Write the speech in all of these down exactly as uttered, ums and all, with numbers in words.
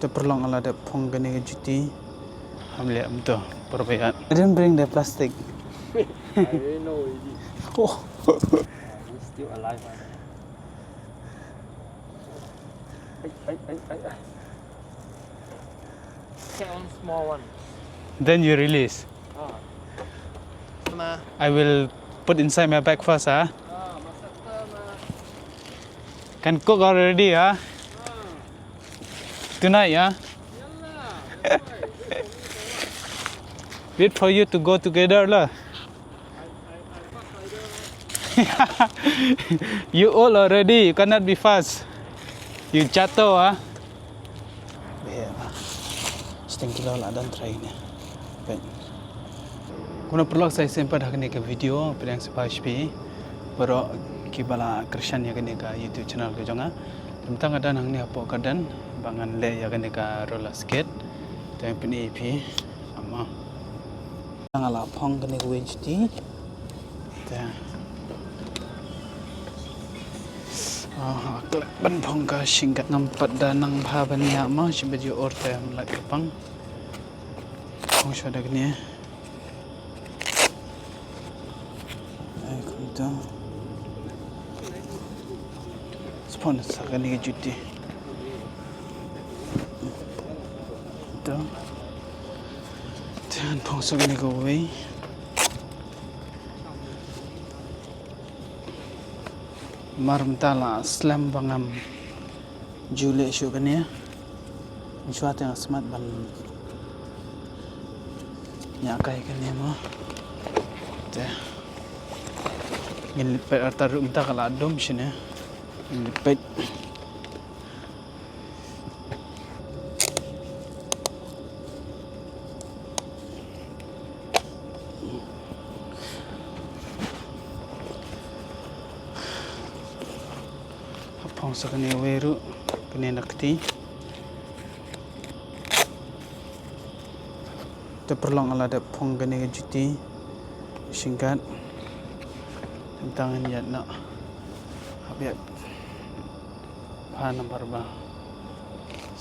Paralok, nga la dep phong kane ka juti. Ham leh kumto, por ba ïaid. I didn't bring the plastic. I didn't know already. Oh. He's still alive, man. Hey, hey, hey, hey, hey. Get one small one. Then you release. Ah. Ma. I will put inside my bag first, ah. Ah, masak tu, ma. Can cook already, ah. Ah. Tonight, ah. Yalah. Wait for you to go together, lah. You old already, you cannot be fast. You jatuh, ah. Shiteng ki la don trai ne. Peit. Kumno paralok, sa shisien pat ha kane ka video, pdiang sngewbha ïa phi baroh kiba la kyrshan ïa kane ka YouTube channel ka jong nga. Te mynta nga don hangne hapoh garden ba ngan leh ïa kane ka roller skate. Te pyni ïa phi. Ama. Nga la phong kane kawei juti. Te. Ah, khlem ban phong ka shyngat, ngam pat da nang bha ban ïa ma, shim ba ju or te ym lait kyrpang. Phong shuwa da kane. Ai, kumta. Spon sa kane ka juti. Kumta. Te ngan phong sa kane kawei. Mar mynta la slem ba ngam ju leh shuh kane. Mynshuwa te nga smat ban ñiah kai kane mo. Te ngin leit peit artat ruh, mynta ka la dum shane. Ngin leit peit. Phong sa kane kawei ruh, kane na kti. Te paralok, nga la dep phong kane ka juti shyngat. Te mynta ngan ïaid noh. Hap ïaid. Pha namar ba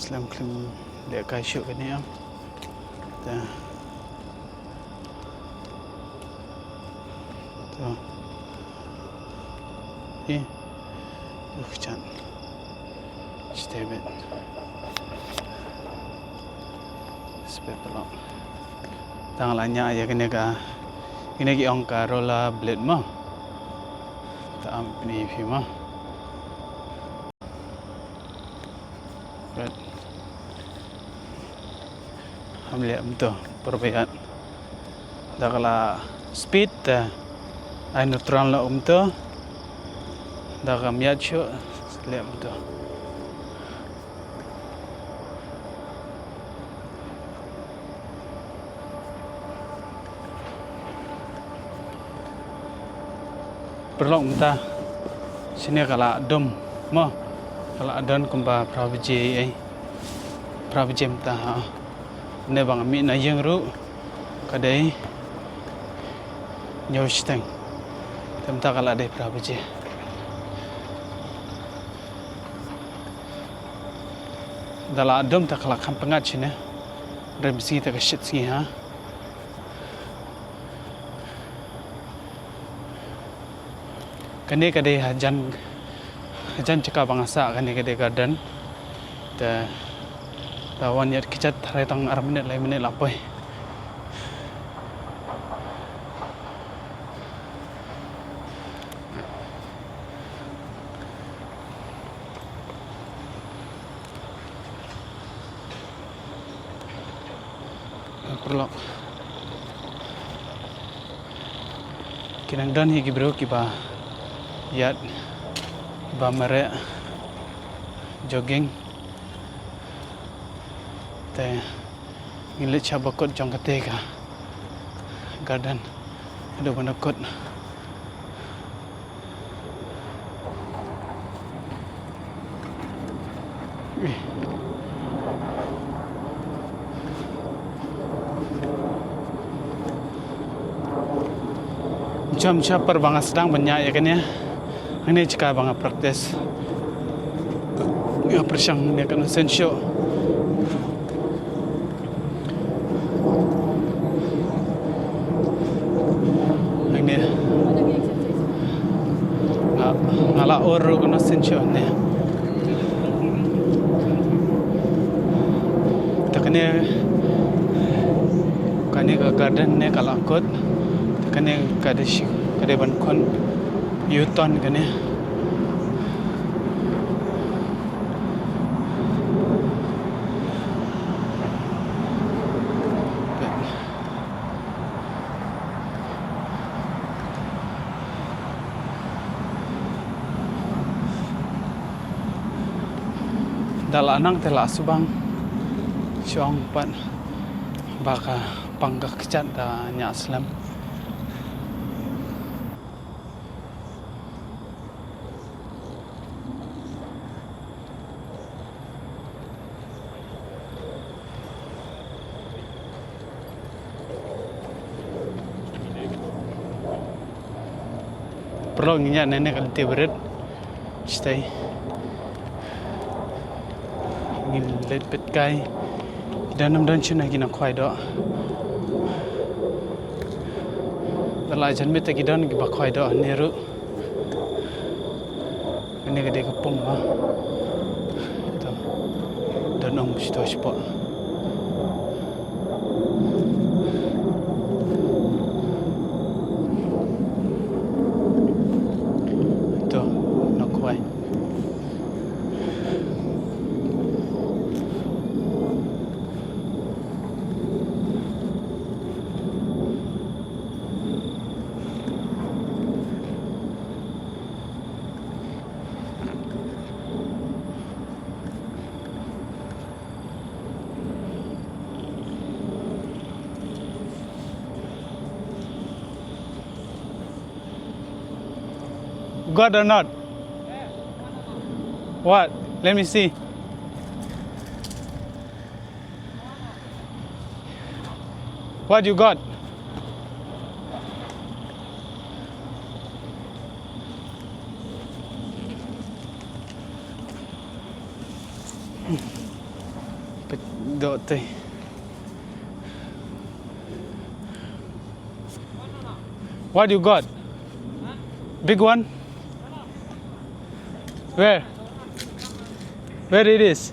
slem khlem leh kai shuh kane, em. Te. Te. Ih. Uf, chan. Stay bit. Stay bit. Tang la ñiah ïa kane ka, kine ki ong ka roller blade mo. Te am pyni phi mo. Right. Ham leh kumto, por ba ïaid. Da ka la speed, te ai neutral noh kumto. Da kam ïaid shuh, leh kumto. Paralok, mynta shane ka la dum mo, ka la don kumba phra baje, eh, phra baje mynta, ha. Ne ba nga mih na ïing ruh ka dei hynñiew shiteng. Te mynta ka la dei phra baje. Da la dum te ka la kham pyngngad shane. Rem sngi te ka shit sngi, ha. Kane ka dei hajan, hajan jaka ba nga sah, kane ka dei garden. Te da wan ïaid kjat, tharai tang ar minit lai minit la poi. Paralok, ki nang don hi ki briew kiba ïaid, kiba mareh jogging. Te ngin leit sha ba kut jong kata ka garden. Haduh ban da kut. Jam sha par ba nga sdang ban ñiah ïa kane. Hangne jaka ba nga practice. Nga pyrshang ne kan sen shuh. Nga la ur ruh kano sien shuh ne. Te kane, kane ka garden ne ka la kut. Te kane ka dei shi, ka dei ban khun U-turn kane. Da la nang te la subang shong pat ba ka pang ka kjat da nia slem. Paralok, ngin ïa ne ne ka lynti barit. Stay. Ngin leit peit kai. Ki don ym don shano ki nongkhwai doh. Da la jan miet te ki don kiba khwai doh ne ruh. Kane ka dei ka pung ba. To. Don ong shito shipok. To, nongkhwai. Got or not? What? Let me see. What you got? Peit doh te. What you got? Big one? Where? Where it is?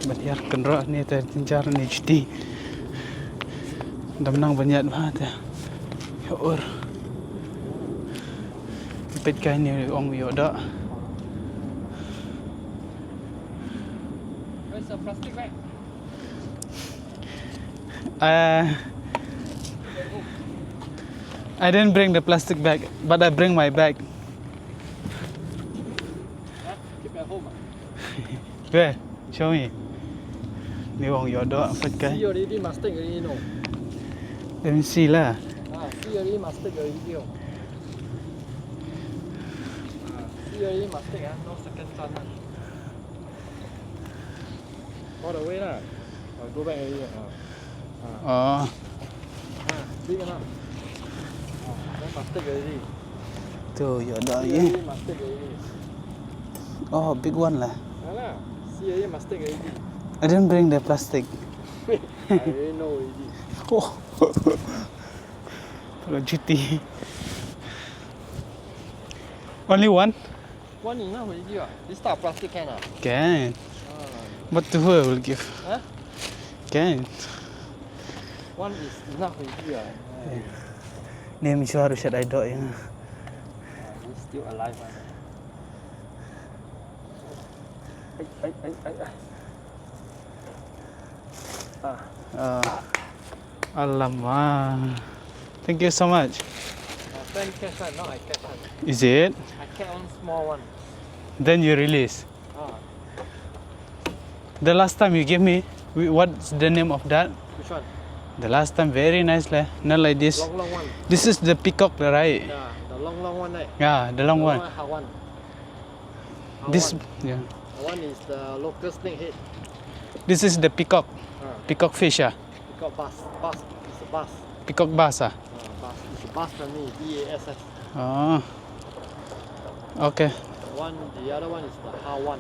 Ban ïar kynroh ne te jynjar ne juti. Dam nang ban ïaid bha te. Ïa ur. Peit kai ne ong ïoh doh. Where's the plastic bag? Uh, I didn't bring the plastic bag, but I bring my bag. Huh? Keep at home, ah? Where? Show me. Ni wong yo do apa kai? See already, must take already, no? Let me see lah. Ah, see already, must take already, oh. Ah, see already, must take, ah. No second chance, ah. All the way lah. I'll go back already. Ah. Ah. Ah, big enough. Ah, then must take already. Tu, yo do See ye. Already, must take already. Oh, big one lah. Alah, see already, must take already. I didn't bring the plastic. I already know already. Oh. Kalau cuti. Only one? One enough already, ah. This type of plastic can, ah? Can. Ah. But to who I will give? Huh? Can. One is enough already, ah. Yeah. Ni mi shuwa ruh shat ai doh ïa nga. Ah, he's still alive, ah. Ai, ai, ai, ai, ai. Ah. Ah. Alamak. Thank you so much. Uh, friend catch one, now I catch one. Is it? I catch one small one. Then you release. Ah. The last time you gave me, wh- what's the name of that? Which one? The last time, very nice leh. Not like this. Long, long one. This is the peacock, right? Yeah, the long, long one, right? Yeah, the long one. One, Hawan. This, Hawan. Yeah. Hawan is the local snake head. This is the peacock. Ah. Peacock fish, ah. Peacock bass. Bass. It's a bass. Peacock bass, ah. Ah, bass. It's a bass family. B A S S. Oh. Okay. One, the other one is the Hawan.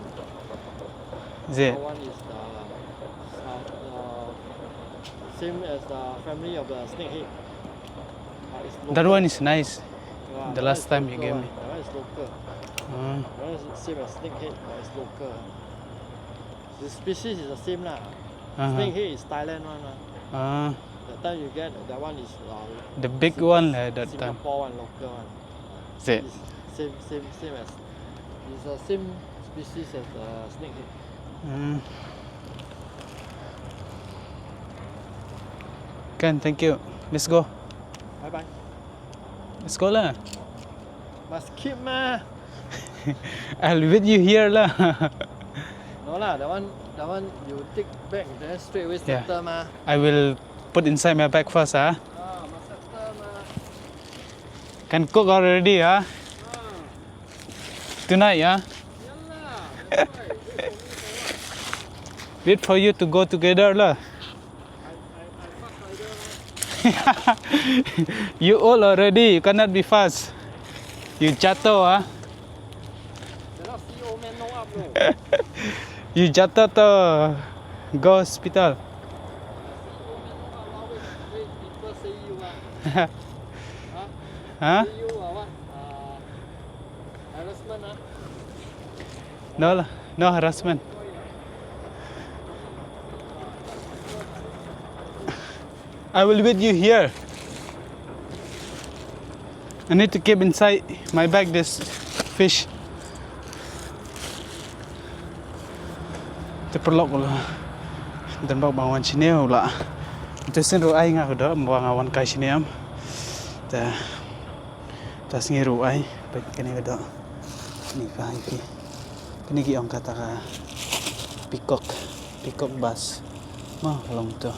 Is it? Hawan is the south, uh, Same as the family of the snakehead. Uh, it's local. That one is nice. Yeah, the last time you gave me. That one is local. Ah. That one is same as snakehead, but it's local. The species is the same lah. Uh-huh. Snakehead is Thailand one lah. Ah. That time you get that one is, uh, the big one lah that time. Singapore one, local one. Is it? It's same, same, same as, it's the same species as the snakehead. Hmm. Kan, thank you. Let's go. Bye bye. Let's go lah. Must keep mah. I'll wait you here lah. No lah, that one, that one you take back then straight away settle mah. I will put inside my bag first, ah. Ah, must settle mah. Can cook already, ah. Ah. Tonight, ah. Yeah lah, that's why. Wait for me for what? Wait for you to go together lah. You old already, you cannot be fast. You jatuh, ah. Cannot see old man no up, no. You jatuh to go hospital. See old man no up, ah, wait, wait, people say you, ah. Huh? Huh? Say you, ah, what? Uh, harassment, ah. No lah, no harassment. I will wait you here. I need to keep inside my bag this fish. Te paralok, u la dang bak ba wan shane u la. Te shen ruh ai nga ka doh ba nga wan kai shane em. Te Ta sngi ruh ai, peit kane ka doh. Kane ka hai phi. Kane ki ong kata ka peacock, peacock bass. Ma long to.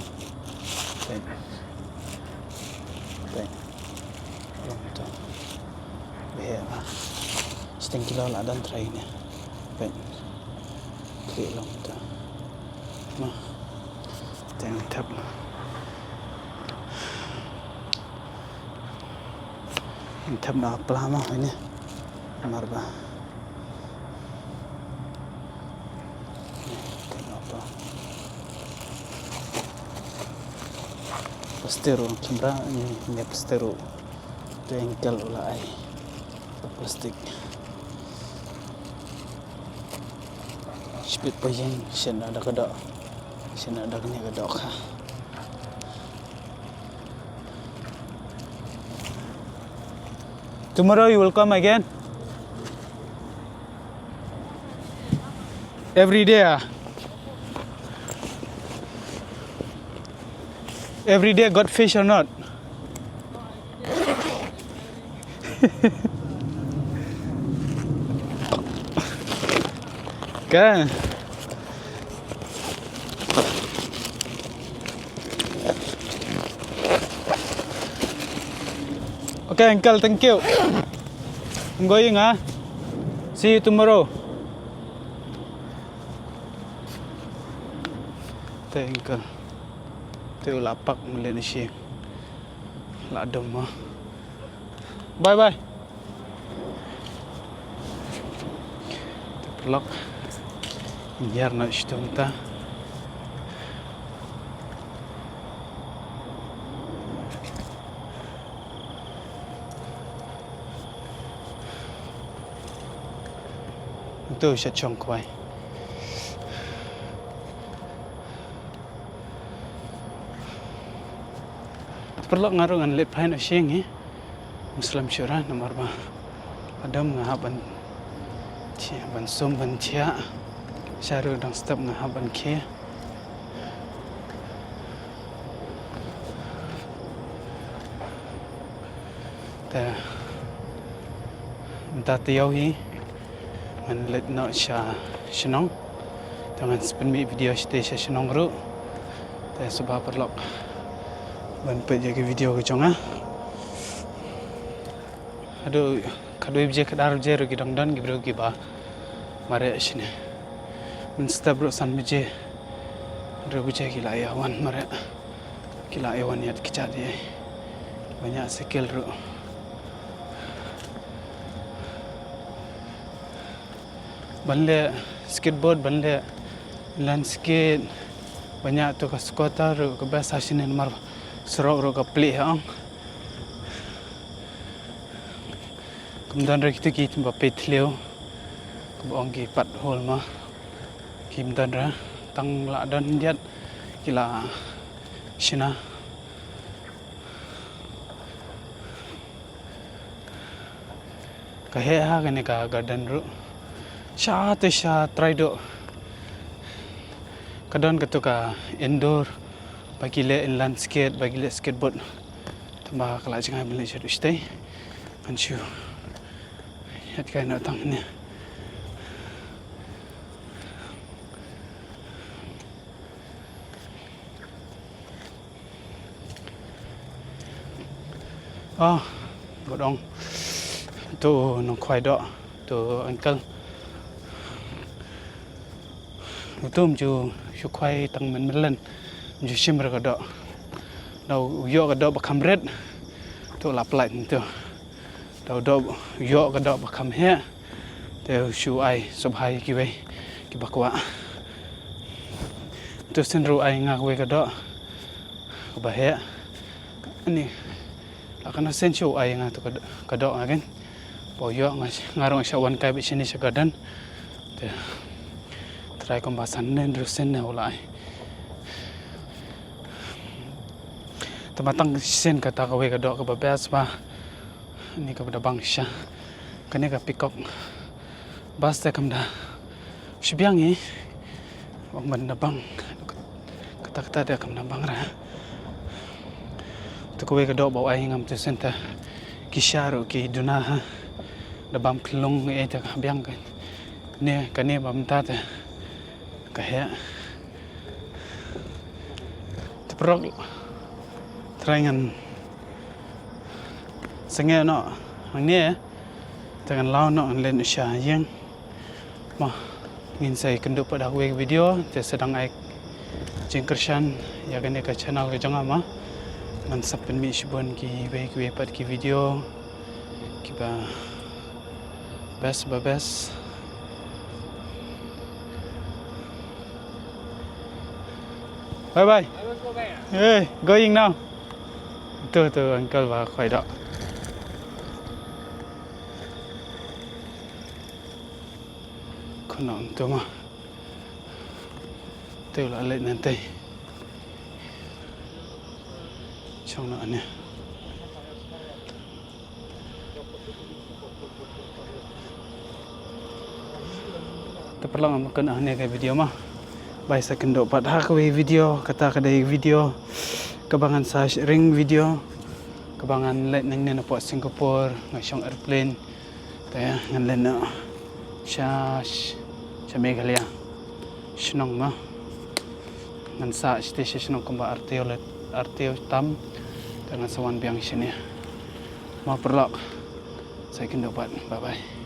Peit. Peit. Long to. Be ma. Shiteng kilo la dang try ne. Peit. Khlieh long to. Ma. Te ngan thep. Ngan thep na pla ma hoi ne. Mar ba. Thep na pla. Plastic ruh camera ne, ne plastic ruh. Te ankle u la ai. Plastic. Shipit pa ïeng, shen na da ka doh. Shen na da kane ka doh ka. Tomorrow you will come again? Every day, ah? Every day got fish or not? Kan. Okay, uncle, thank you. I'm going, ah. See you tomorrow. Te uncle. Te u la pak mlien shi. La dom mo. Bye bye. Te paralok. Ïar na shitom ta. Uto sha chong kwai. Paralok nga ruh ngan leit phai noh sha ïing hi. Muslim shura namar ba hadam nga hap ban chia, ban sum ban chia. Sha ruh dang step nga hap ban khie. Te mynta te ïoh hi ngan leit noh sha shnong. Te ngan sa pynmih video shatei sha shnong ruh. Te sngewbha paralok ban peit ïa ki video ka jong nga. Haduh khatwei baje khatar baje ruh ki dang don ki briew kiba mareh shane. Mynstep ruh san baje, hynriew baje ki la ïa wan mareh. Ki la ïa wan ïaid kjat ïa ban ïa cycle ruh. Ban leh skateboard, ban leh inline skate, Ba ñiah tu ka scooter ruh ka best ha shane namar surok ruh ka plie ha ong. Kam don re kitu ki tymba peit thliew. Kaba ong ki pat hol ma. Kim don re. Tang la don diat ki la shna. Ka heh ha kane ka garden ruh. Sha te sha trai doh. Ka don katu ka indoor. Ba ki leh inline skate, ba ki leh skateboard. Tangba ka la jngai ban leh sha tu shatei. Ngan shu. Heh kai na tang ne. Ah, ba dong. Tu nongkhwai doh, tu uncle. Utum ju shu khwai tang mynmynlen. Ju shim re ka doh. Da u ïoh ka doh ba kham rit. Tu la pynlait tu. Da u doh, ïoh ka doh ba kham heh. Te u shu ai sngewbha ïa kiwei kiba kwah. Tu sien ruh ai nga kawei ka doh kaba heh. Ani la kano sien shu ai nga tu ka doh, ka doh nga ken. Ba u ïoh nga, nga ruh nga shah wan kai bad shane sha garden. Te trai kumba san ne hynriew sien ne u la ai. Te ma tang sien kata kawei ka doh kaba best ba. Ni kaba da bang sha. Kane ka peacock. Bas te kam da. Shi biang i. Bang ban da bang. Kata kata te kam da bang ra. Tu kawei ka doh ba u ai ngam tu sien te. Ki sha ruh ki duna ha. Da bam khlung e te ka biang ka. Ne kane bam ta te. Ka heh. Te paralok. Trai ngan sangeh noh hangne. Te ngan law noh ngan leit sha ïing. Mo ngin sa ïakynduh pat ha kawei ka video te sa dang ai jingkyrshan ïa kane ka channel ka jong nga mo. Ngan sa pynmih shibun kiwei kiwei pat ki video kiba best ba best. Bye bye. Hey, going now. Tu tu uncle ba khwai doh. Khun ong tu ma. Tu la leit nantei. Chong na ane. Te paralok ngam kane ka video ma. Bai sa kynduh pat ha kawei video, kata ka dei video kaba ngan sa ring video kaba ngan leit nangne na pdeng Singapore, nga shong airplane. Te ngan leit noh sha, sha Meghalaya. Shnong ma. Ngan sah shatei sha shnong kumba artiew leit, artiew tam. Te ngan sa wan biang shane. Mo paralok. Sa kynduh pat. Bye bye.